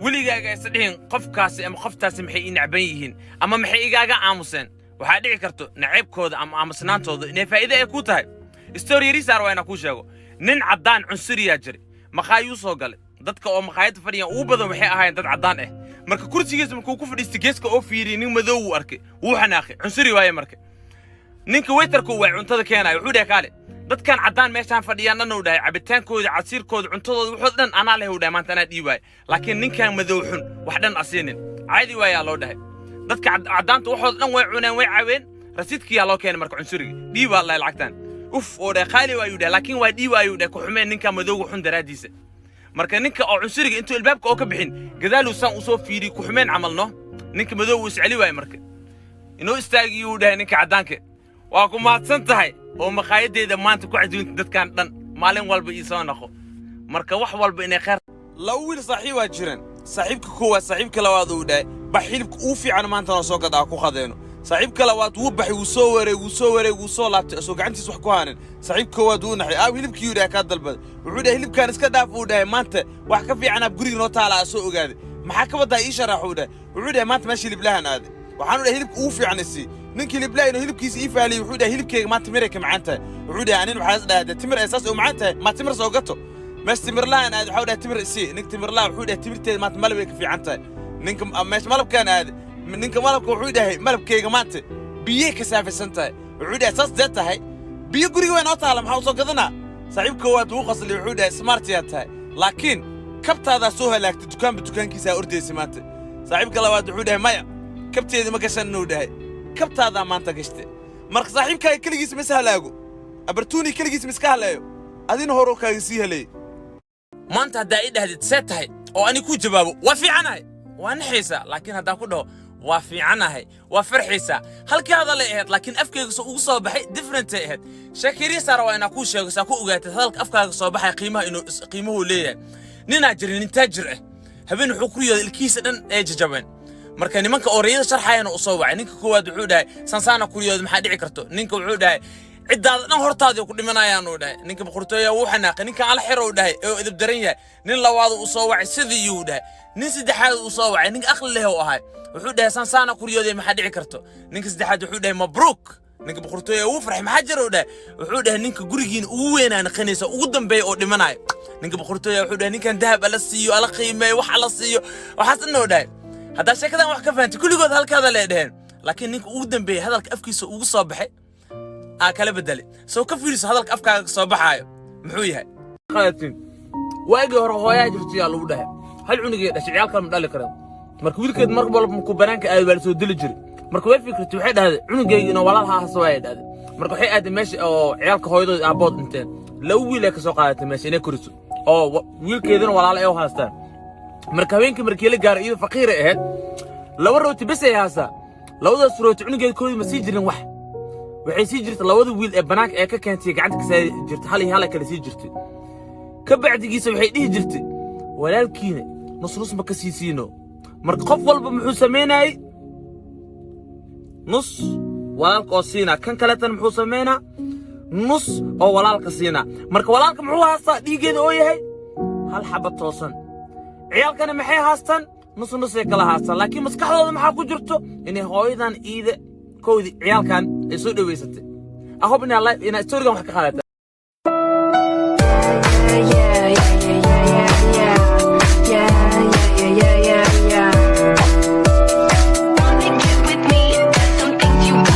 Weligaaga isa dhihin qofkaasi ama qoftaasi maxay ii nacban yihiin ama maxay igaaga aamuseen. Waxaa dhici karto nacaybkooda ama aamusnaantooda inay faa'iide ay ku tahay. Story yariisaar waa inaan kuu sheego. Nin caddaan cunsuriyaa jiray, maqaayuu soo galay. Dadka oo maqaayadda fadhiyan ugu badan waxay ahaayeen dad caddaan ah. Marka kursigiisa markuu ku fadhiistay, geeska oo fiiriyey, nin madow wuu arkay, wuu xanaaqay. Cunsuri waaye. Marka ninka waiterku waa cuntada keenaya, wuxuu dhahay: "Kaale, dadkan caddaan meeshaan fadhiyaan dhan," uu dhahay, "cabitaankooda, casiirkooda, cuntadooda, wuxuu dhan anaa leh," uu dhahay, "maanta anaa dhiibaay, laakiin ninkan madow xun wax dhan asiinin." Caadi waayaa loo dhahay. Dadka caddaanta waxooda dhan way cuneen, way caween. Rasiidkiyaa loo keenay. Marka cunsuriga dhiibaa lahay lacagtan. "Uf," oo dhahay, "qaali waayuu," dhahay, "laakiin waa dhiibaayuu," dhahay, "ku xumeen ninkan madowga xun daraaddiisa." Marka ninka oo cunsuriga intuu albaabka oo ka bixin, gadaaluu saan usoo fiiriyey, ku xumeen camal no. Ninka madow uu isceli waayey. Marka inoo istaagiyuu dhahay ninka caddaanka: "Waa ku mahadsan tahay oo maqaayaddeeda maanta ku casuunta dadkan dhan. Maalin walba ii soo noqo." Marka wax walba inay khayr. Laba wiil saaxiib waa jiraan. Saaxiibka koowaad saaxiibka labaad uu dhahay: "Bax, hilibka uu fiican maanta noo soo gadaa, ku qadeeno." Saaxiibka labaad wuu baxay, wuu soo wareeg, wuu soo wareeg, wuu soo laabtay asoo gacantiisa wax ku haanin. Saaxiibka koowaad wuu naxay. "Aaw hilibkii?" uu dhahay, "kaa dalbaday?" Wuxuu dhahay: "Hilibkaan iska dhaaf," uu dhahay, "maanta wax ka fiicanaab guriga noo taala aa soo ogaaday." "Maxaa ka badaa? Ii sharax," uu dhahay. Wuxuu dhahay: "Maanta meesha hiliblahan aaday, waxaan u dhahay hilibka ugu fiican isii. Ninka hiliblaha inuu hilibkiisa ii faaliyey, wuxuu dhahay hilibkayga maanta timiray ka macaan tahay." Wuxuu dhahay: "Anin waxaa is dhahay dee timir ay saas u macaan tahay, maa timir soo gato?" Meesha timirlahan aaday, waxaa u dhahay: "Timir isii." Ninka timirlaha wuxuu dhahay: "Timirteeda maanta malab ay ka fiican tahay." Ninka meesha malabkaan aaday, ninka malabka wuxuu dhahay: "Malabkayga maanta biyey ka saafisan tahay." Wuxuu dhahay: "Saas dee tahay, biyo guriga way noo taala, maxaa u soo gadanaa?" Saaxiib koowaad wuu qasli. Wuxuu dhahay: "Smart yaa tahay, laakiin kabtaadaa soo halaagtay, dukaanba dukaankiisaa ordaysay maanta." Saaxiibka labaad wuxuu dhahay: "Maya, kabteeda ma gashan," inuu dhahay, "kabtaadaa maanta gashtay." Marka saaxiibkaaga keligiis ma is halaago, abartuuni keligiis ma iska haleeyo, adina horoo kaaga sii haleeyey. Maanta haddaa ii dhahdid "See tahay?" oo ani ku jawaabo "Waa fiicanahay," waa naxaysaa. Laakiin haddaa ku dhaho "Waa fiicanahay," waa farxaysaa. Halkii hadalay ahayd, laakiin afkayga soo ugu soo baxay different ay ahayd. Sheekiriya saara waa inaa kuu sheego saa ku ogaatid hadalka afkaaga soo baxay qiimaha inuu qiimuhu leeyahay. Ninaa jirin, nin taajir ah. Habeen wuxuu ku riyooday ilkihiisa dhan ee jajabeen. Marka nimanka oo riyada sharxayana u soo wacay. Ninka koowaad wuxuu dhahay: "Sansaana ku riyooday, maxaa dhici karto?" Ninka wuxuu dhahay: "Ciddaada dhan hortaadii ku dhimanayaan," uu dhahay. Ninka boqortooya wuu xanaaqay. "Ninka ala xiro," uu dhahay, "oo edeb daran yahay." Nin labaad uu soo wacay, sidii uu dhahay. Nin saddexaad uu soo wacay, nin aqli leh uu ahay. Wuxuu dhahay: "Sansaana ku riyooday, maxaa dhici karto?" Ninka saddexaad wuxuu dhahay: "Mabruuk." Ninka boqortooya wuu farxay. "Maxaa jira?" uu dhahay. Wuxuu dhahay: "Ninka gurigiina ugu weynaa naqanaysa, ugu dambeeya oo dhimanayo." Ninka boqortooya wuxuu dhahay: "Ninkan dahab ala siiyo, ala qiimeeyo, wax ala siiyo." Waxaas dhan uu dhahay. Haddaa sheekadan wax ka fahantay, kulligood halkaada lee dheheen, laakiin ninka ugu dambeeyay hadalka afkiisa ugu soo baxay aa kala bedelay. Soo ka fiiriso hadalka afkaaga ka soo baxaayo muxuu yahay. Qaadatin waagii hore hooyaa jirto yaa lagu dhahay. Hal cunugay dhashay, ciyaal kale ma dhali kareen. Marka wiilkeed mar walba markuu banaanka aado waa la soo dili jiray. Marka way fikirtay, waxay dhahday: "Cunugayga inuu walaal ha haso," waayay dhahday. Marka waxay aaday meesha oo ciyaalka hooyadood aabbood dhinteen. Laba wiil ay ka soo qaadatay meesha inay koriso oo wiilkeedana walaalo ay u haastaan. Marka habeenkii markii la gaaray, iyadoo faqiiray ahayd, laba rooti bes ay haasaa. Labadaas rooti cunugeeda koodii ma sii jirin. Wax waxay sii jirtay labada wiil ee banaanka ee ka keentay gacanta ka saari jirtay, hal iyo hal ay kala sii jirtay. Ka bacdigiisa waxay dhihi jirtay: "Walaalkiina nus nus ma ka sii siino?" Marka qof walba muxuu samaynayay? Nus walaalka oo siinaa. Kan kaleetana muxuu samaynaa? Nus oo walaalka siinaa. Marka walaalka muxuu haastaa? Dhiiggeeda oo yahay hal xabad toosan. Ciyaalkana maxay haastaan? Nus nusay kala haastaan, laakiin maskaxdooda maxaa ku jirto? Inay hooyadan iida kowdii ciyaalkan ay soo dhoweysatay. I hope inaa storygan wax ka qaadata.